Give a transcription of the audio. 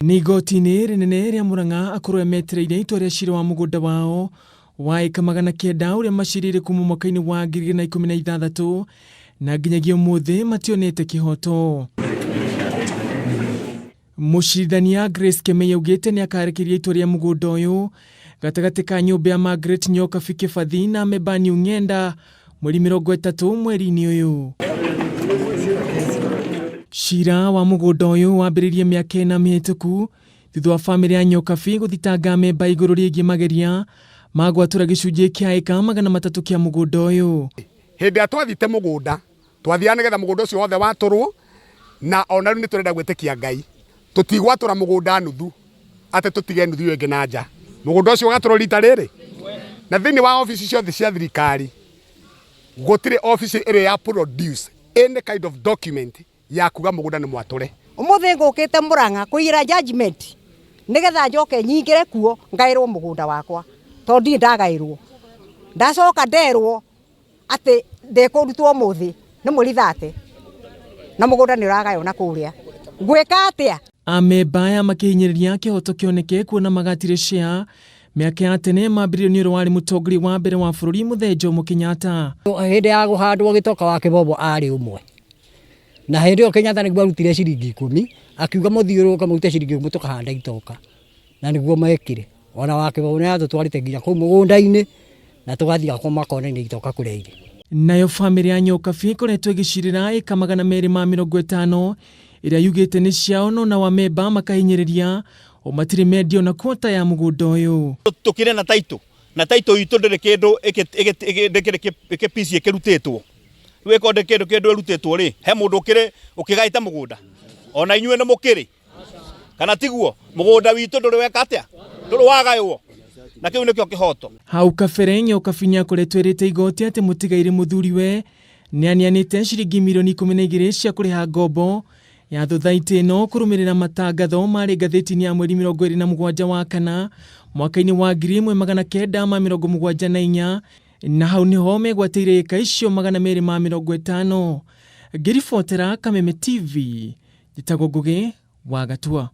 Nĩ igoti-inĩ rĩnene rĩa Murang'a akũrũ aya metereire itua rĩa cira wa mũgũnda wao wa ĩka 900 ũrĩa macirĩire kuma mwaka-inĩ wa 2016 na nginyagia ũmũthĩ mationete kĩhoto. Mũcirithania Grace Kemei augĩte nĩ akarekeria itua rĩa mũgũnda ũyũ gatagatĩ ka nyũmba ya Margaret Nyokabi Kĩbathi na Mebani Ng'enda mweri 30 mweri-inĩ ũyũ. Cira wa mũgũnda ũyũ wambĩrĩirie mĩaka 4 mĩhĩtũku thutha wa famĩlĩ ya Nyokabi gũthitanga Memba igũrũ rĩgiĩ mageria ma gwatũra gĩcunjĩ kĩa ĩka 300 kĩa mũgũnda ũyũ. Hĩndĩ ĩrĩa twathite mũgũnda, twathiaga nĩgetha mũgũnda ũcio wothe watũrwo, na ona rĩu nĩ tũrenda gwĩtĩkia Ngai. Tũtigwatũra mũgũnda nuthu, atĩ tũtige nuthu ĩyo ĩngĩ na nja. Mũgũnda ũcio ũgatũrwo rita rĩrĩ. Na thĩinĩ wa obici ciothe cia thirikari, gũtirĩ obici ĩrĩ ya produce any kind of document ya kuga mũgũnda nĩ mwatũre. Ũmũthĩ ngũkĩte Murang'a kũiyĩra judgment nĩgetha njoke nyingĩre kuo ngaĩrwo mũgũnda wakwa tondũ ndirĩ ndagaĩrwo. Ndacoka nderwo atĩ ndĩkũrutwo ũmũthĩ nĩ mweri 30 na mũgũnda nĩ ũragaywo na kũrĩa. Ngwĩka atĩa? Amemba aya makĩhinyĩrĩria kĩhoto kĩoneke kuona magatire share mĩaka ya tene mambĩrĩrio nĩ ũrĩa warĩ mũtongoria wa mbere wa bũrũri Mũthee Jomo Kenyatta. Hĩndĩ ya kũhandwo gĩtoka wa kĩbobo arĩ ũmwe na hĩndĩ ĩyo Kenyatta nĩguo arutire ciringi 10 akiuga mũthiũrũrũke mũrute ciringi 10 tũkahanda itoka na nĩguo mekire. Ona wa kĩbobo nĩ atũtwarĩte nginya kũu mũgũnda-inĩ na tũgathiĩ kũmakonania itoka kũrĩa irĩ. Nayo famĩlĩ ya Nyokabi ĩkoretwo ĩgĩcirĩra ĩka 250 ĩrĩa yugĩte nĩ ciao no nao amemba makahinyĩrĩria o matirĩ mendia ona kwota ya mũgũnda ũyũ. Tũkĩrĩ na title na title itũ ndĩrĩ kĩndũ ndĩkĩrĩ kĩpici ĩkĩrutĩtwo. Rĩu ĩkorwo ndĩrĩ kĩndũ kĩndũ ĩrutĩtwo rĩ, he mũndũ ũkĩrĩ ũkĩgaĩte mũgũnda? Ona inyuĩ nĩ mũkĩrĩ? Kana tiguo? Mũgũnda witũ ndũrĩ weka atĩa? Ndũrĩ wagaywo? Na kĩu nĩkĩo kĩhoto. Hau kabere Nyokabi nĩakoretwo ĩrĩte igoti atĩ mũtigairĩ mũthuriwe nĩaneanĩte ciringi mirioni 12 cia kũrĩha ngombo ya thothaitĩ ĩno kũrũmĩrĩra matangatho marĩ ngathĩti-inĩ ya mweri 27 wa kana mwaka-inĩ wa 1974 na hau nĩho megwatĩire ĩka icio 250. Ngĩribotera Kameme TV, njĩtagwo Ngũgĩ wa Gatua.